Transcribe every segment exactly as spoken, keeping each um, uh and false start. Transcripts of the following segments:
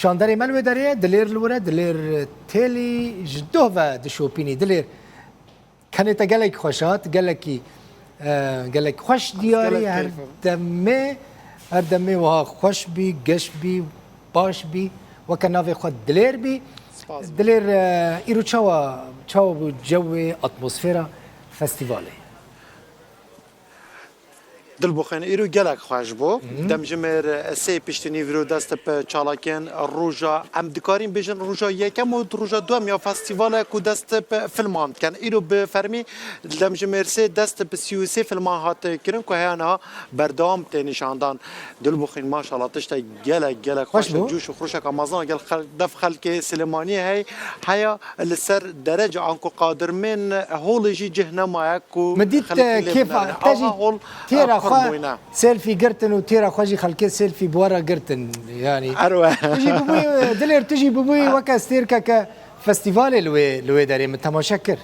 Çanderê me li wê derê ye, Dilêr li wir e, Dilêr têlî ji doh ve dişopînî. Dilêr, kenê te gelek xweş hat, gelekî, e, gelek xweş diyarî, her demê, her demê wiha xweş bî, geş bî, baş bî, weke navê xwe Dilêr bî. Dilêr, e, îro çawa, çawa bû cewê, atmosfera festîvalê? Dilbixwîn, îro gelek xweş bû. Demjimêr sê piştî nîvro dest bi çalakên roja, em dikarîn bêjin roja yekem û roja duem ya festîvale ku dest bi filman dikin. Îro bi fermî demjimêr sê dest bi sî û sê filman hat kirin ku heya niha berdewam tê nîşandan. Dilbixwîn, maşallah, tiştek gelek, gelek xweş e. Cûş û xurşeka mezin e, gel xel-, def xelkê Silêmaniyê hey, heya li ser derece anku qadirmên holê jî cih nemaye ku min dît, xelkê lê kêfa binêrin. Te jî Ava hol, têra e, pir xwe bûyne. Selfie girtin û têra xwe jî xelkê selfie bi we re girtin. Yanî Erwe. Tu jî bibûyî, Dilêr, tu jî bibûyî weke stêrkeke festîvalê li wê, li wê derê min temaşe kir.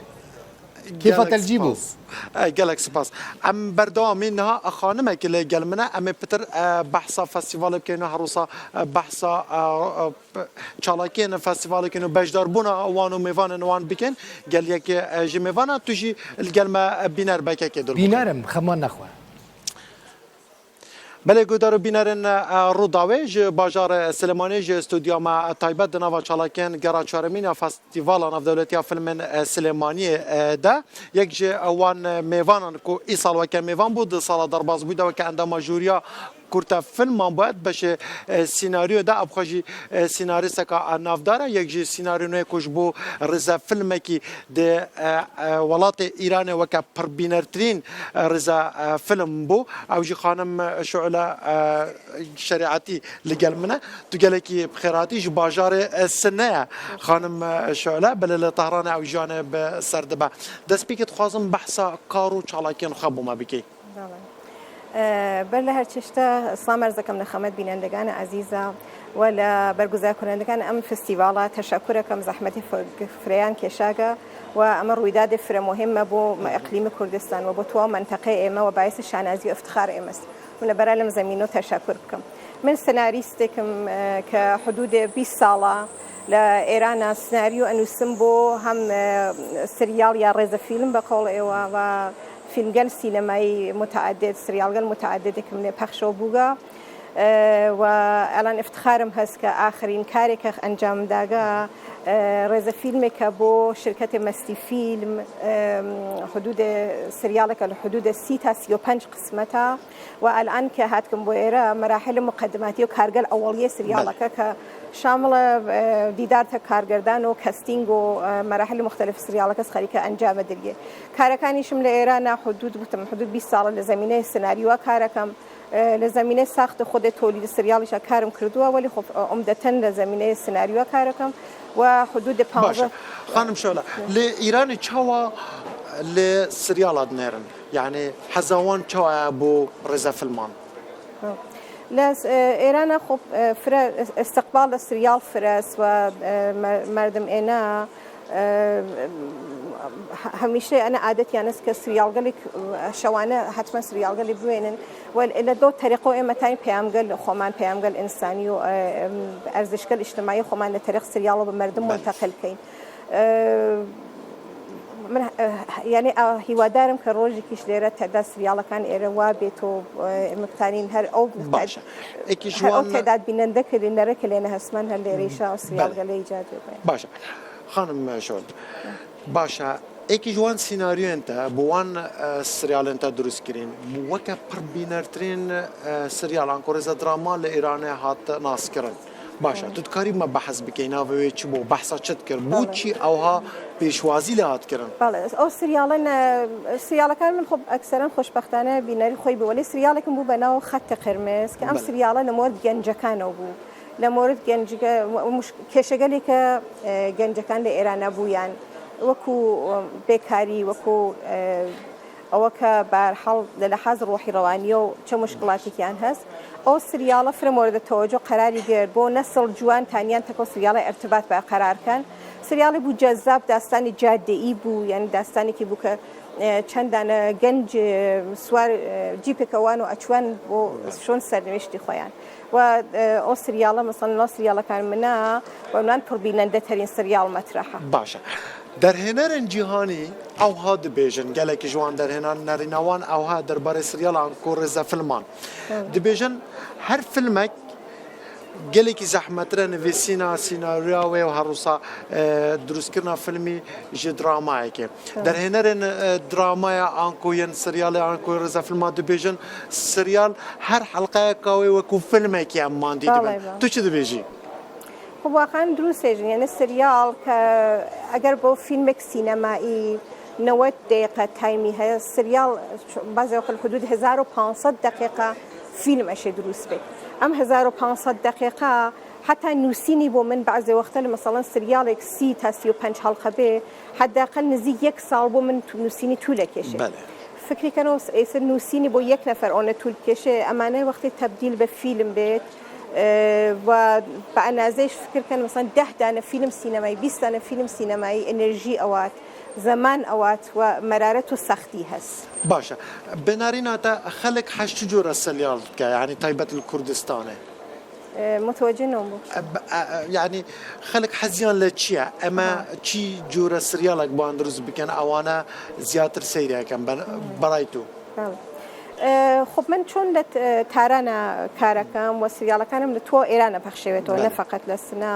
Kêfa te li cî bû. Gelek spas. E, gelek spas. Em berdewamî niha xanimekî lê gel min e. Em ê pitir, e, behsa festîvalê bikin û her wisa, e, behsa, e, e, çalakiyên festîvalê bikin û beşdarbûna wan û mêvanên wan bikin. Gel yekê, e, ji mêvana tu jî li gel me, e, bîner bekekê dur bike. Bîner im, xema nexwe. Belê, guhdar û bînerên, e, Rûdawê ji bajarê Silêmaniyê ji stûdyoya me taybet di nava çalakên gera çaremîn ya Festîvala Navdewletî ya Filmên, e, Silêmaniyê, e, de yek ji wan mêvanan ku îsal weke mêvan bû, di sala derbasbûyî de weke endama jûriya kurte filman bûye, di beşê, e, sînaryoyê de, ev xwe jî, e, sînarîsteka navdar e, yek ji sînaryoyên wê ku ji bo rêzefilmekî di, e, e, welatê Îranê weke pirbînertirîn, e, rêze, e, film bû. Ew jî xanim Şule, e, Şerîetî li gel min e. Tu gelekî bi xêr hatî, ji bajarê, e, Sine ye. Xanim, e, Şule, belê li Tehranê ew jiyanê bi ser dibe. Destpêkê dixwazim behsa kar û çalakiyên xwe bo me bikî. Belê. E, ber li her çişte, silam erz dikim li xemet bînendegana ezîza. و لە بەرگوزارکردنەکان ئەم فستیڤاڵە تەشەکورەکەم زەحمەتی ف-، فرەیان کێشاگە و ئەمە ڕوویدادێ فرە مهمە بۆ مە-، ئەقلیمی کوردستان و بۆ تەواو منتەقەی ئێمە و باعث شانازی و افتخار ئێمەست. من لە بەرا لەم زەمینە تەشەکور بکەم. من سناریستێکم، ئە، کە حدودێ بیست ساڵە لە ئێرانە سناریو ئەنووسم بۆ هەم، ئە، سریاڵ یا ڕێزە فیلم بە قەوڵ ئێوە و فیلمگەل سینەمایی متعدد، سریاڵگەل متعددێکم لێ پەخشەوە بووگە. ئە، و ئەلان افتخارم هەست کە ئاخرین کارێک کە ئەنجام داگە، ئە، ڕێزە فیلمێکە بۆ شرکەتێ مەستی فیلم، ئە، حدود سریاڵێکە لە حدود سی تا سی و پەنج قسمەتە و ئەلان کە هاتکم بۆ ئێرە مەراحل مقدماتی و کارگەل ئەوەڵیە سریاڵەکە کە شامڵە، ئە، دیدارتە کارگەردان و کەستینگ و، ئە، مەراحل مختلف سریاڵەکەس خەریکە ئەنجامە دریێ. کارەکانیشم لە ئێرە نا حدود بوتم، حدود بیست ساڵە لە زەمینەی سناریوە کارەکەم. ئە، لە زەمینەی ساخت خودێ تۆلیدی سریاڵیشە کارم کردووە، وەلی خۆ، ئە، عمدەتەن لە زەمینەی سناریوە کارەکەم و حدود پانزە. باشە. خانم شۆلە، لە ئیرانی چاوە لە سریاڵات نێرن؟ یعنی حەزاوان چاوە بۆ ڕێزە فیلمان؟ لە س-، ئێرانە خۆ، ئە، فرە استقبال لە سریاڵ فرەس و، ئە، مە-، مردم ئێنە، ئە، هە-، هەمیشە ئەنە عادەتیان است کە سریاڵگەلێک، ئە، شەوانە حتمەن سریاڵگەلێک بوێنن و لە دو تەریقە ئێمە تاین پەیامگەل خۆمان، پەیامگەل ئینسانی و، ئە، ئەرزشگەل اجتماعی خۆمان لە تەریق سریاڵە بە مردم منتەقل کەین. ئە، من، ئە، یعنی، ئە، هیوادارم کە ڕۆژێکیش لێرە تەدا سریاڵەکان ئێرە وا بێت و، ئە، مکتانین هەر ئەو باشە. ئێکی هەر ئەو جوان تێداد بینەندە کە لێ نەرە کە لێنە هەسمان هەر لێرەیشە ئەو سریاڵگەلە ئیجاد بێ. باشە. خانم شۆل. باشە. ئێکی جوان سیناریۆن تە، بۆ وان، ئە، سریاڵن تە دروست کرین. بۆ وەکە پڕ بینەرترین، ئە، سریاڵان کۆ ڕێزە دراما لە ئێرانە هات ناسکردن. باشە، بەڵێ. تو دکاری مە بەحەز بکەی، ناوێ چی بوو؟ بەحسا چت کرد؟ بۆ بەڵێ. چی ئەوها پێشوازی لە هات کردن؟ بەڵێ، ئەو سریاڵە نە-، سریاڵەکان من خۆ ئەکسەرەن خۆشبەختانە بینەری خۆی بوو، وەلی سریاڵێکم بوو بە ناو خەتە قرمز، کە ئەم بەڵێ. سریاڵە لە مورد گەنجەکانەوە بوو. لە مورد گەنجگە-، و-، مش-، کێشەگەلێکە، ئە، گەنجەکان لە ئێرانە بوویان، وەکو، ئە، بێکاری، وەکو، ئە، ئەوە کە بەرحاڵ لە لەحاز ڕۆحی ڕەوانیە و چه مشکلاتێکیان هەست. ئەو سریاڵە فرە مورد تەوەجۆ قەراری گرت بۆ نەسڵ جوان تانیان تەکۆ سریاڵە ارتباط بە قەرار کەن. سریاڵی بوو جەزاب، داستانی جادەیی بوو، یعنی داستانێکی بوو کە، ئێ، چەندانە گەنج، ئێ، سوار، ئێ، جیپێکەوان و ئەچوان بۆ شۆن سەرنوێشتی خۆیان. و، ئێ، ئەو سریاڵە، مەسەڵەن، لەو سریاڵەکان منە بە عنوان پڕبینەندە ترین سریاڵ مەترەحە. باشە. دەرهێنەرên cîhanî ewha dibêjin, gelekî ji wan derhênan nerîna wan ewha derbarê siryalan ku rêzefilman dibêjin, her filmek gelekî zehmettir e nivîsîna, sînaryoya wê û her wisa, e, dirustkirina filmî ji dramayekê. Derhênerên, e, dramaya anku yên siryalê anku rêzefilma dibêjin, siryal her helqeyeka wê wekû filmekî em mandî dibin. Tu çi dibêjî? خب واقعا دروستێژن یعنی سریال کە ئەگەر بۆ فیلمێک سینەمایی نەوەد دقیقە تایمی هەیە، سریال بەزێ وەخت حدود هزار و پانسەد دقیقە فیلم ئەشێ دروست بێت. ئەم هزار و پانسەد دقیقە حتا نووسینی بۆ من بەزێ وەختە لە مەسەڵەن سریالێک سی تا سی و پەنج هەڵقە بێ، حداقل نزیک یەک ساڵ بۆ من نووسینی توولە کێشێ. فکری کەنەوە ئێستا نووسینی بۆ یەک نەفەر ئەوەنە توول بکێشێ، ئەمانە وەختی تەبدیل بە فیلم بێت، ئێ، و بە ئەنازەیش فکر کەن مەسەڵەن دە دانە فیلم سینەمایی، بیست دانە فیلم سینەمایی ئێنێرژی ئەوات، زەمان ئەوات و مەرارەت و سەختی هەس. باشە. Bi nerîna te xelk hez çi cure selyal dike, yanî taybet li Kurdistanê? متوجه نەبووم. یعنی خەلک حەزیان لە چییە؟ ئەمە چی جوورە سریاڵێک بۆیان دروست بکەن ئەوانە زیاتر سەیریان کەن بەرای تۆ؟ خب من چۆن لە تارانە کارەکەم و سریاڵەکانم لە تۆ ئێرانە پەخشەوێتەوە نە فقط لە سنا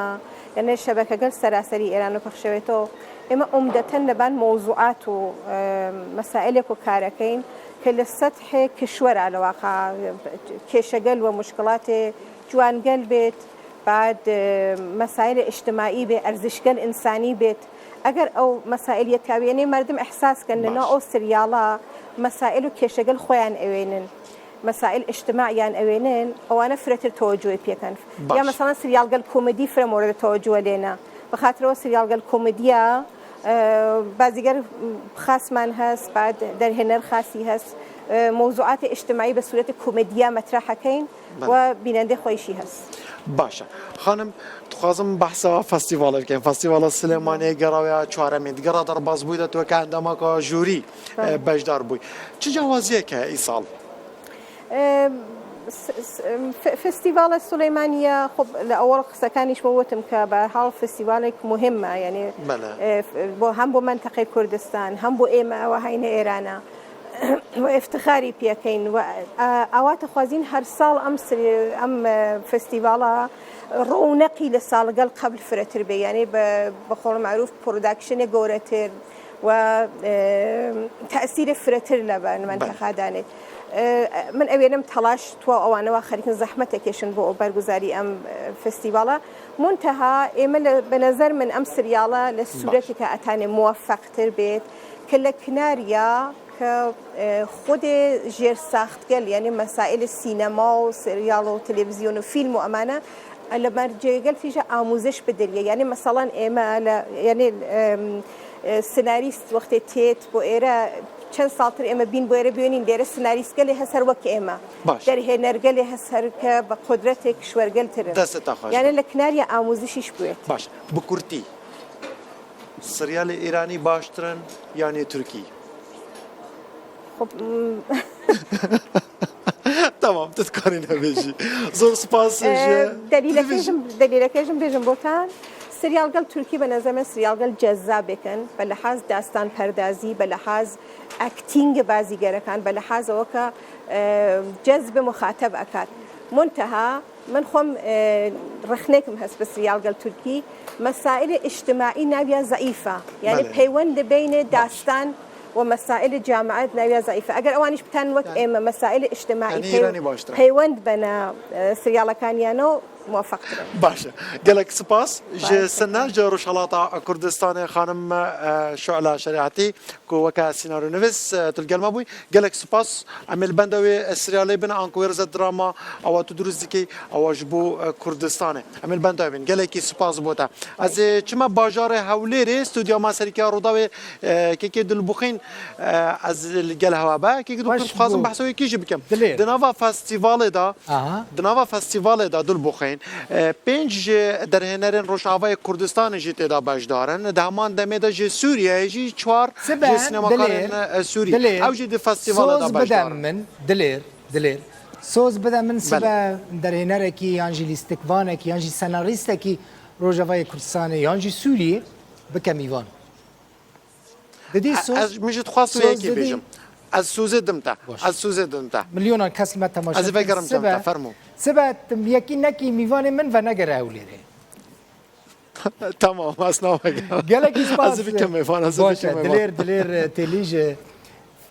یعنی شەبەکەگەل سەراسەری ئێرانە پەخشەوێتەوە. ئێمە عمدەتەن لەبان مەوزوعات و مەسائلێک و کارەکەین کە لە سەتحێ کشوەرە لە واقع کێشەگەل و مشکڵاتێ جوانگەل بێت، بعد مەسایلێ ئیجتماعی بێ، ئەرزشگەل ئینسانی بێت. ئەگەر ئەو مەسایل یەتاوێنێ مەردم ئیحساس کەن لەناو ئەو سریاڵە مەسایل و کێشەگەل خۆیان ئەوێنن، مەسایل ئیجتماعیان ئەوێنن، ئەوانە فرەتر تەوەجوێ پێکەن. یا مەسەڵەن سریاڵگەل کۆمێدی فرە مۆرەدە تەوەجوە لێنە. بەخاترەوە سریاڵگەل کۆمێدیە بازیگەر خاسمان هەست، بعد دەرهێنەر خاسی هەست، مەوزوعاتی ئیجتماعی بە سورەتی کۆمێدیە مەترەحەکەین و بینەندەی خۆیشی هەست. باشە. خانم، دخوازم بەحسا فستیڤاڵێ بکەین. فستیڤاڵە سلێمانیە گەڕاوەیە چوارەمین، دگەڕا دەرباز بووی دەتوەکە ئەنداماکە ژووری بەشدار بووی. چ جیاوازیەکە ئیساڵ؟ فستیڤاڵە سلێمانیە خب لە ئەوەڵ قسەکانیش بۆ وتم کە بە هەڵ فستیڤالێک مهمە یعنی بۆ هەم بۆ منتەقەی کوردستان هەم بۆ ئێمە ئەوە هاینە ئێرانە. و ئفتخاری پێکەین و ئاواتە خوازین هەر ساڵ ئەم ئەم فستیڤاڵە ڕوونەقی لە ساڵگەل قبل فرەتر بێ یعنی بە خۆڵ معروف پرۆداکشنێ گەورەتر و تەسیرە فرەتر لە بەرنمەندەخادانێت. من ئەوێنم تەڵاش تو ئەوانەوە خەریکن زەحمەتە کێشن بۆ بەرگوزاری ئەم فستیڤاڵە. منتەها ئێمە بە نەزەر من ئەم سریاڵە لە سوورەتێکە ئەتانێ موفقتر بێت کە لە کناریا کە خودێ ژێر ساختگەل یعنی مەسائل سینەما و سریاڵ و تلویزیۆن و فیلم و ئەمانە لە مەرجێگەل تیژە ئاموزش بدریە یعنی مەسەڵەن ئێمە لە یعنی سناریست وەختێ تێت بۆ ئێرە چەند ساڵتر ئێمە بین بۆ ئێرە بێنین لێرە سناریستگەلێ هەسەر وەک ئێمە دەرهێنەرگەلێ هەسەر کە بە قدرەتێک شوەرگەلتر یعنی لە کناریە ئاموزشیش بێت. باش بە کورتی سریالی ئێرانی باشترن یانی تورکی؟ خب تەمام تتکارین هەبێژی. زۆر سپاس. دەلیلەکەژم دەلیلەکەژم بێژم بۆتان سریالگەل تورکی بە نەزەمە سریالگەل جەزا بکەن بە لە حاز داستان پەردازی بە لە حاز ئەکتینگ بازیگەرەکان بە لە حازەوە کە جەز بە مخاتەب ئەکات. منتەها من خۆم ڕخنێکم هەست بە سریالگەل تورکی مەسائل اجتماعی ناویا زعیفە یعنی پەیوەند بینێ داستان و مەسائل جامعات ناویا زعیفە ئەگەر ئەوانیش بتان وەک ئێمە مەسائل اجتماعی پەیوەند بەە سریالەکانیانەوە Muvaffaq dikim. Baş e. Gelek spas ji Baş e. Sine, ji Rojhelata Kurdistanê, xanim, e, Şu'la Şerîetî, ku weke senaryo nivîs, e, tu li gel me bûyî. Gelek spas. Em ê li benda wê, e, serialê bin, anku wê rize drama, ewa tu dirust dikî, ewa ji bo, e, Kurdistanê. Em ê li benda wê bin. Gelekî spas bo te. Ez ê çime bajarê Hewlêrê, stûdya me serîkiya Rûdawê, e, kekê Dilbûxîn, e, ez li gel hewa be. Kekê Dilbûxîn, Baş dixwazim bû. behsa wê kî jî bikim. Dilêr. Di nava festîvalê de, Aha. di nava festîvalê de Dilbûxîn, e, pênc ji derhênerên Rojavayê Kurdistanê jî tê de beşdar in. Di heman demê de ji Sûriyeyê jî çar Sibe, ji sînemakarên, Dilêr, e, Sûrî. Dilêr, Ew jî di festîvalê de Soz beşdar bide in. min, Dilêr, Dilêr. Soz bide min sibe derhênerekî yan jî lîstikvanekî yan jî senarîstekî Rojavayê Kurdistanê yan jî Sûriyê bike mîvan. Didî soz, Ez, min jî dixwast wê soz yekî didî. bêjim. Ez sozê dim te. Baş. Ez sozê dim te. Milyonan kes li me temaşe Ez ê vegerim cem te, fermo. Sibe tim yekî nekî mîvanê min venegere Hewlêrê. Tamam, ez navegerim. Gelekî spas. Ez ê bikim mêvan, ez ê Baş e, bikim mêvan. Dilêr, Dilêr, e, Têlî ji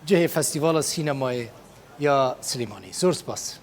cihê Festîvala Sînemayê ya Silêmanî. Zor spas.